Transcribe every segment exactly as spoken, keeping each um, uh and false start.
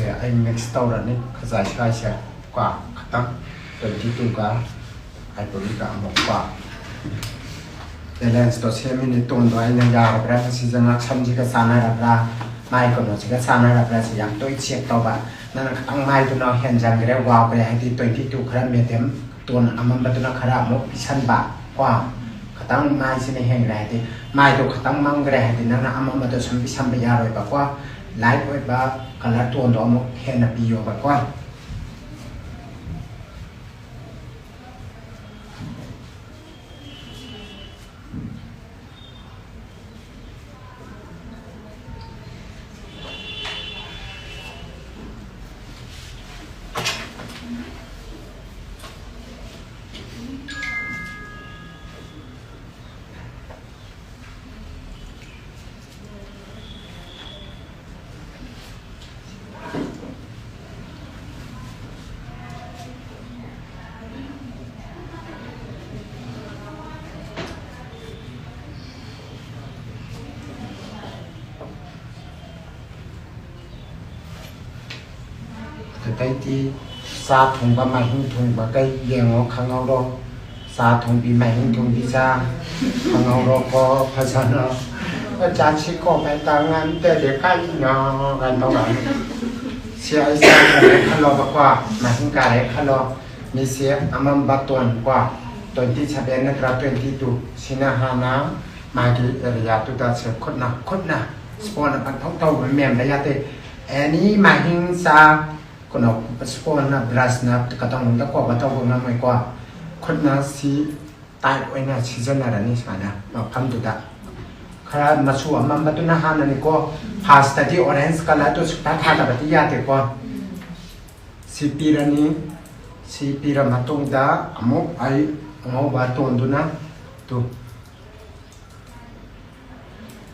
ꯑꯩ ꯃꯤꯛꯁ ꯇꯧꯔꯅꯤ ꯈꯖꯥꯏ ꯁ꯭ꯋꯥꯏꯁꯦ ꯀꯣ, ꯈꯇꯪ ꯇ꯭ꯋꯦꯟꯇꯤ ꯇꯨꯒ ꯑꯥꯏꯕꯣꯔꯤꯒ ꯑꯃꯨꯛ ꯀꯣ꯫ ꯕꯦꯂꯦꯟꯁꯇꯣ ꯁꯦꯝꯃꯤꯅꯤ꯫ ꯇꯣꯟꯗꯣ ꯑꯩꯅ ꯌꯥꯔꯕ꯭ꯔꯥ, ꯃꯁꯤꯁꯦ ꯉꯛꯁꯝꯁꯤꯒ ꯆꯥꯟꯅꯔꯕ꯭ꯔꯥ, ꯃꯥꯏ ꯀꯩꯅꯣꯁꯤꯒ ꯆꯥꯟꯅꯔꯕ꯭ꯔꯥ, ꯁꯤ ꯌꯥꯝ ꯇꯣꯏ ꯆꯦꯛ ꯇꯧꯕ꯫ ꯅꯪꯅ ꯈꯤꯇꯪ ꯃꯥꯏꯗꯨꯅ ꯍꯦꯟꯖꯟꯈ꯭ꯔꯦ, ꯋꯥꯎꯈ꯭ꯔꯦ ꯍꯥꯏꯗꯤ ꯇ꯭ꯋꯦꯟꯇꯤ ꯇꯨ ꯈꯔ ꯃꯦꯗꯤꯌꯝ ꯇꯣꯟ ꯑꯃꯝꯕꯗꯨꯅ ꯈꯔ ꯑꯃꯨꯛ ꯄꯤꯁꯟꯕ ꯀꯣ꯫ ꯈꯤꯇꯪ ꯃꯥꯏꯁꯤꯅ ꯍꯦꯟꯈ꯭ꯔꯦ ꯍꯥꯏꯗꯤ, ꯃꯥꯏꯗꯣ ꯈꯤꯇꯪ ꯃꯝꯈ꯭ꯔꯦ ꯍꯥꯏꯗꯤ ꯅꯪꯅ ꯑꯃꯝꯕꯗꯣ ꯁꯨꯝ ꯄꯤꯁꯟꯕ ꯌꯥꯔꯣꯏꯕꯀꯣ꯫ ꯂꯥꯏꯠ ꯑꯣꯏꯕ ꯀꯂꯔ ꯇꯣꯟꯗꯣ ꯑꯃꯨꯛ ꯍꯦꯟꯅ ꯄꯤꯌꯣꯕꯀꯣ꯫ ꯑꯗꯨꯗꯩꯗꯤ ꯆꯥ ꯊꯣꯡꯕ, ꯃꯍꯤꯡ ꯊꯣꯡꯕꯈꯩ ꯌꯦꯡꯉꯣ, ꯈꯪꯍꯧꯔꯣ꯫ ꯆꯥ ꯊꯣꯡꯕꯤ, ꯃꯍꯤꯡ ꯊꯣꯡꯕꯤ ꯆꯥ ꯈꯪꯍꯧꯔꯣꯀꯣ ꯐꯖꯅ꯫ "ꯆꯥꯁꯤꯀꯣ ꯃꯇꯥꯡ ꯑꯝꯇꯗꯤ ꯀꯩꯅꯣ?" ꯀꯥꯏꯅ ꯇꯧꯔꯛꯑꯅꯤ꯫ ꯁꯤ ꯑꯩ ꯆꯥ ꯀꯥꯔꯦ ꯈꯜꯂꯣꯕꯀꯣ, ꯃꯍꯤꯡ ꯀꯥꯔꯦ ꯈꯜꯂꯣ꯫ ꯃꯤꯁꯦ ꯑꯃꯝꯕ ꯇꯣꯟ ꯀꯣ, ꯇ꯭ꯋꯦꯟꯇꯤ ꯁꯚꯦꯟ ꯅꯠꯇ꯭ꯔꯥ ꯇ꯭ꯋꯦꯟꯇꯤ ꯇꯨ, ꯁꯤꯅ ꯍꯥꯟꯅ ꯃꯥꯒꯤ ꯑꯦꯔꯤꯌꯥꯗꯨꯗ ꯁꯦ ꯈꯨꯠꯅ, ꯈꯨꯠꯅ ꯁ꯭ꯄꯣꯟꯅ ꯄꯪꯇꯧ ꯇꯧꯕ ꯃꯦꯟꯕ ꯌꯥꯗꯦ꯫ ꯑꯦꯅꯤ ꯃꯍꯤꯡ ꯆꯥ, ꯀꯩꯅꯣ, ꯁ꯭ꯄꯣꯟꯅ, ꯕ꯭ꯔꯁꯅ ꯀꯗꯣꯝꯗ ꯀꯣꯚꯔ ꯇꯧꯕ ꯉꯝꯃꯣꯏꯀꯣ꯫ ꯈꯨꯠꯅ ꯁꯤ ꯇꯥꯏꯠ ꯑꯣꯏꯅ ꯁꯤꯖꯤꯟꯅꯔꯅꯤ ꯁꯨꯃꯥꯏꯅ ꯃꯐꯝꯗꯨꯗ꯫ ꯈꯔ ꯃꯆꯨ ꯑꯃꯝꯕꯗꯨꯅ ꯍꯥꯟꯅꯅꯤꯀꯣ꯫ ꯐꯥꯔꯁꯇꯗꯤ ꯑꯣꯔꯦꯟꯖ ꯀꯂꯔꯗꯨ ꯁꯨꯛꯊꯥ ꯊꯥꯗꯕꯗꯤ ꯌꯥꯗꯦꯀꯣ꯫ ꯁꯤ ꯄꯤꯔꯅꯤ꯫ ꯁꯤ ꯄꯤꯔ ꯃꯇꯨꯡꯗ ꯑꯃꯨꯛ ꯑꯩ ꯑꯉꯧꯕ ꯇꯣꯟꯗꯨꯅ ꯇꯨ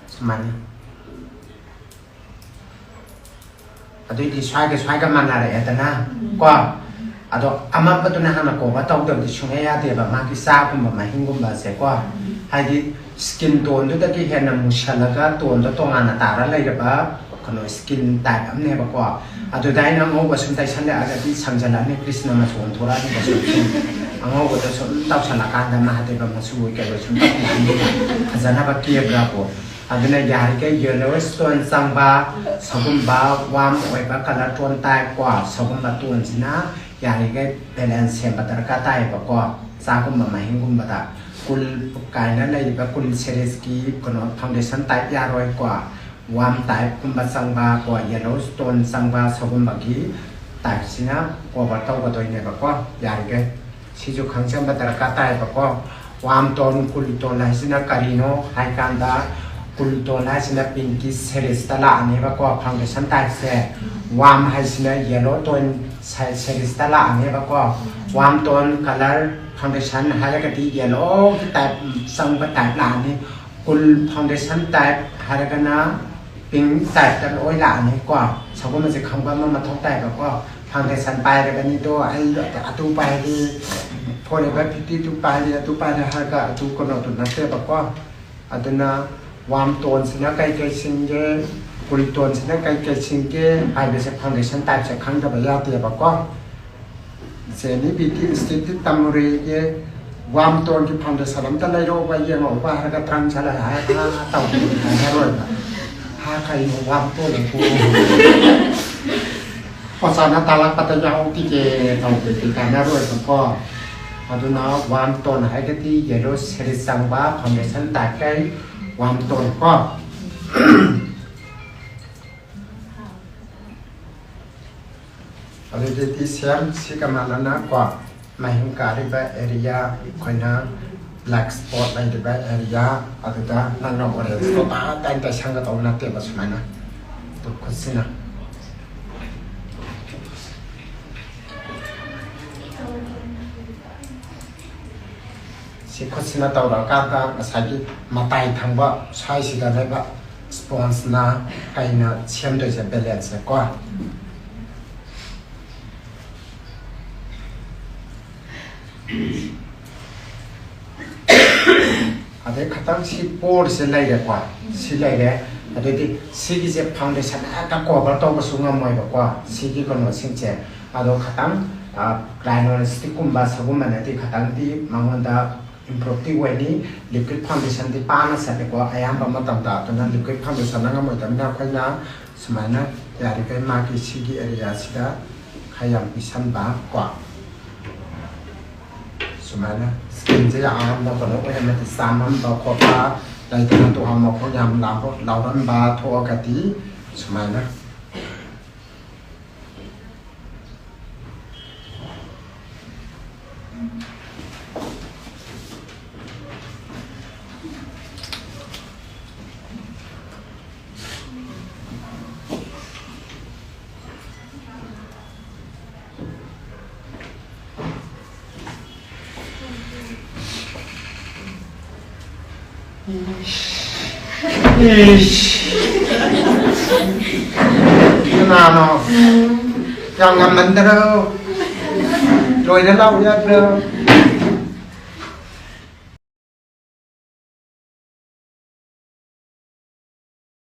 ꯁꯨꯃꯥꯏꯅ꯫ ꯑꯗꯨꯏꯗꯤ ꯁ꯭ꯋꯥꯏꯒ ꯁ꯭ꯋꯥꯏꯒ ꯃꯥꯟꯅꯔꯛꯑꯦꯗꯅ ꯀꯣ꯫ ꯑꯗꯣ ꯑꯃꯝꯕꯗꯨꯅ ꯍꯥꯟꯅ ꯀꯣꯚꯔ ꯇꯧꯗꯕꯗꯤ ꯁꯨꯡꯌꯥ ꯌꯥꯗꯦꯕ, ꯃꯥꯒꯤ ꯆꯥꯒꯨꯝꯕ ꯃꯍꯤꯡꯒꯨꯝꯕꯁꯦꯀꯣ꯫ ꯍꯥꯏꯗꯤ ꯁ꯭ꯀꯤꯟ ꯇꯣꯟꯗꯨꯗꯒꯤ ꯍꯦꯟꯅ ꯃꯨꯁꯜꯂꯒ ꯇꯣꯟꯗꯣ ꯇꯣꯉꯥꯟꯅ ꯇꯥꯔ ꯂꯩꯔꯕ ꯀꯩꯅꯣ, skin type ꯑꯃꯅꯦꯕꯀꯣ꯫ ꯑꯗꯨꯗ ꯑꯩꯅ ꯑꯉꯧꯕ ꯁꯨꯝ ꯇꯩꯁꯜꯂꯛꯑꯒꯗꯤ ꯁꯪꯖꯜꯂꯛꯑꯅꯤ, ꯀ꯭ꯔꯤꯁꯅ ꯃꯆꯨ ꯑꯣꯟꯊꯣꯔꯛꯑꯅꯤꯕ꯫ ꯁꯨꯝ ꯁꯨꯝ ꯑꯉꯧꯕꯗꯣ ꯁꯨꯝ ꯇꯧꯁꯜꯂꯛꯀꯥꯟꯗ ꯃꯍꯥꯗꯦꯕ ꯃꯆꯨ ꯑꯣꯏ ꯀꯩ ꯑꯣꯏ ꯁꯨꯝ ꯇꯧꯁꯜꯂꯛꯑꯅꯤꯕ꯫ ꯐꯖꯅꯕ ꯀꯦꯕ꯭ꯔꯥꯕꯨ꯫ ꯑꯗꯨꯅ ꯌꯥꯔꯤꯈꯩ yellow tone ꯆꯪꯕ, ꯁꯒꯨꯝꯕ warm ꯑꯣꯏꯕ color tone type ꯀꯣ, ꯁꯒꯨꯝꯕ ꯇꯣꯟꯁꯤꯅ ꯌꯥꯔꯤꯈꯩ balance ꯁꯦꯝꯕ ꯗꯔꯀꯥꯔ ꯇꯥꯏꯌꯦꯕꯀꯣ꯫ ꯆꯥꯒꯨꯝꯕ ꯃꯍꯤꯡꯒꯨꯝꯕꯗ ꯀꯨꯜ ꯀꯥꯏꯅ ꯂꯩꯔꯤꯕ ꯀꯨꯜ seriesꯀꯤ ꯀꯩꯅꯣ foundation type ꯌꯥꯔꯣꯏꯀꯣ꯫ Warm typeꯀꯨꯝꯕ ꯆꯪꯕ ꯀꯣ, yellow tone ꯆꯪꯕ ꯁꯒꯨꯝꯕꯒꯤ typeꯁꯤꯅ cover ꯇꯧꯒꯗꯣꯏꯅꯦꯕꯀꯣ꯫ ꯌꯥꯔꯤꯈꯩ ꯁꯤꯁꯨ ꯈꯪꯖꯟꯕ ꯗꯔꯀꯥꯔ ꯇꯥꯏꯌꯦꯕꯀꯣ꯫ Warm tone, cool tone ꯍꯥꯏꯁꯤꯅ ꯀꯔꯤꯅꯣ ꯍꯥꯏ ꯀꯥꯟꯗ, cool tone ꯍꯥꯏꯁꯤꯅ pinkꯀꯤ seriesꯇ ꯂꯥꯛꯑꯅꯦꯕꯀꯣ, foundation typeꯁꯦ꯫ Warm ꯍꯥꯏꯁꯤꯅ yellow tone seriesꯇ ꯂꯥꯛꯑꯅꯦꯕꯀꯣ꯫ Warm tone color foundation ꯍꯥꯏꯔꯒꯗꯤ yellowꯒꯤ type ꯆꯪꯕ type ꯂꯥꯛꯑꯅꯤ꯫ Cool foundation type ꯍꯥꯏꯔꯒꯅ pink typeꯇ ꯂꯣꯏ ꯂꯥꯛꯑꯅꯤꯀꯣ꯫ ꯁꯒꯨꯝꯕꯁꯦ ꯈꯪꯕ ꯑꯃ ꯃꯊꯧ ꯇꯥꯏꯕꯀꯣ꯫ Foundation ꯄꯥꯏꯔꯒꯅꯤꯗꯣ, ꯑꯩ ꯑꯗꯨ ꯄꯥꯏꯔꯤ, Forever fifty two ꯄꯥꯏꯔꯤ, ꯑꯗꯨ ꯄꯥꯏꯔꯤ ꯍꯥꯏꯔꯒ ꯑꯗꯨ ꯀꯩꯅꯣꯗꯨ ꯅꯠꯇꯦꯕꯀꯣ꯫ ꯑꯗꯨꯅ warm toneꯁꯤꯅ ꯀꯩ ꯀꯩ ꯁꯤꯟꯒꯦ, cool toneꯁꯤꯅ ꯀꯩ ꯀꯩ ꯁꯤꯟꯒꯦ ꯍꯥꯏꯕꯁꯦ foundation typeꯁꯦ ꯈꯪꯗꯕ ꯌꯥꯗꯦꯕꯀꯣ꯫ ꯖꯦꯅꯤ ꯕ꯭ꯌꯨꯇꯤ ꯏꯟꯁꯇꯤꯇ꯭ꯌꯨꯠ ꯇꯝꯃꯨꯔꯦꯌꯦ, warm toneꯒꯤ foundation ꯑꯝꯇ ꯂꯩꯔꯛꯎꯕ ꯌꯦꯡꯉꯛꯎꯕ ꯍꯥꯏꯔꯒ ꯇ꯭ꯔꯪ ꯁꯠꯂꯒ ꯍꯥꯏꯔꯒ ꯇꯧꯕꯗꯤ ꯀꯥꯟꯅꯔꯣꯏꯕ꯫ ꯍꯥ, ꯀꯩꯅꯣ warm toneꯕꯨ? ꯑꯣꯖꯥꯅ ꯇꯥꯛꯂꯛꯄꯗ ꯌꯥꯎꯈꯤꯒꯦ ꯇꯧꯕꯗꯤ ꯀꯥꯟꯅꯔꯣꯏꯕꯀꯣ꯫ ꯑꯗꯨꯅ warm tone ꯍꯥꯏꯔꯒꯗꯤ yellow series ꯆꯪꯕ foundation type ꯀꯩ warm tone ꯀꯣ꯫ ꯑꯗꯨꯗꯤ ꯁꯦꯝ ꯁꯤꯒ ꯃꯥꯟꯅꯅ ꯀꯣ, ꯃꯍꯤꯡ ꯀꯥꯔꯤꯕ area, ꯑꯩꯈꯣꯏꯅ black spot ꯂꯩꯔꯤꯕ area ꯑꯗꯨꯗ ꯅꯪꯅ orangeꯇꯣ ꯇꯥ ꯇꯥꯏꯅ ꯇꯩꯁꯟꯒꯗꯧꯕ ꯅꯠꯇꯦꯕ꯫ ꯁꯨꯃꯥꯏꯅ ꯈꯨꯠꯁꯤꯅ ꯁꯤ ꯈꯨꯠꯁꯤꯅ ꯇꯧꯔꯀꯥꯟꯗ ꯉꯁꯥꯏꯒꯤ ꯃꯇꯥꯏ ꯊꯪꯕ ꯁ꯭ꯋꯥꯏꯁꯤꯗ ꯂꯩꯕ spongeꯅ ꯀꯩꯅ ꯁꯦꯝꯗꯣꯏꯁꯦ, balanceꯁꯦ ꯀꯣ꯫ ꯑꯗꯩ ꯈꯇꯪ ꯁꯤ poreꯁꯦ ꯂꯩꯔꯦꯀꯣ꯫ ꯁꯤ ꯂꯩꯔꯦ꯫ ꯑꯗꯨꯗꯤ ꯁꯤꯒꯤꯁꯦ ꯐꯥꯎꯟꯗꯦꯁꯟ ꯍꯦꯛꯇ ꯀꯣꯚꯔ ꯇꯧꯕꯁꯨ ꯉꯝꯃꯣꯏꯕꯀꯣ, ꯁꯤꯒꯤ ꯀꯩꯅꯣꯁꯤꯡꯁꯦ꯫ ꯑꯗꯣ ꯈꯇꯪ ꯔꯥꯏꯅꯣꯁꯇꯤꯛꯀꯨꯝꯕ ꯁꯒꯨꯝꯕꯅꯗꯤ ꯈꯇꯪꯗꯤ ꯃꯉꯣꯟꯗ ꯏꯝꯄ꯭ꯔꯨꯞꯇꯤ ꯑꯣꯏꯅꯤ꯫ ꯂꯤꯀ꯭ꯋꯤꯠ ꯐꯥꯎꯟꯗꯦꯁꯟꯗꯤ ꯄꯥꯅ ꯆꯠꯂꯦꯀꯣ ꯑꯌꯥꯝꯕ ꯃꯇꯝꯗ꯫ ꯑꯗꯨꯅ ꯂꯤꯀ꯭ꯋꯤꯠ ꯐꯥꯎꯟꯗꯦꯁꯟꯅ ꯉꯝꯃꯣꯏꯗꯕꯅꯤꯅ ꯑꯩꯈꯣꯏꯅ ꯁꯨꯃꯥꯏꯅ ꯌꯥꯔꯤꯈꯩ ꯃꯥꯒꯤ ꯁꯤꯒꯤ ꯑꯦꯔꯤꯌꯥꯁꯤꯗ ꯈꯔ ꯌꯥꯝ ꯄꯤꯁꯟꯕ ꯀꯣ꯫ ꯁꯨꯃꯥꯏꯅ ꯁ꯭ꯀꯤꯟꯁꯦ ꯌꯥꯝꯅ ꯀꯩꯅꯣ ꯑꯣꯏꯍꯟꯕꯗꯤ, ꯆꯥꯝꯃꯝꯕ ꯈꯣꯠꯄ ꯂꯩꯗꯅ, ꯇꯨꯍꯥꯎ ꯃꯈꯣꯡ ꯌꯥꯝ ꯂꯥꯎꯕ, ꯂꯥꯎꯔꯝꯕ ꯊꯣꯛꯑꯒꯗꯤ ꯁꯨꯃꯥꯏꯅ꯫ ꯏꯁ꯫ ꯀꯅꯥꯅꯣ? ꯌꯥꯝ ꯉꯝꯃꯟꯗ꯭ꯔꯣ? ꯂꯣꯏꯔꯦ ꯂꯥꯎ ꯌꯥꯗ꯭ꯔꯣ?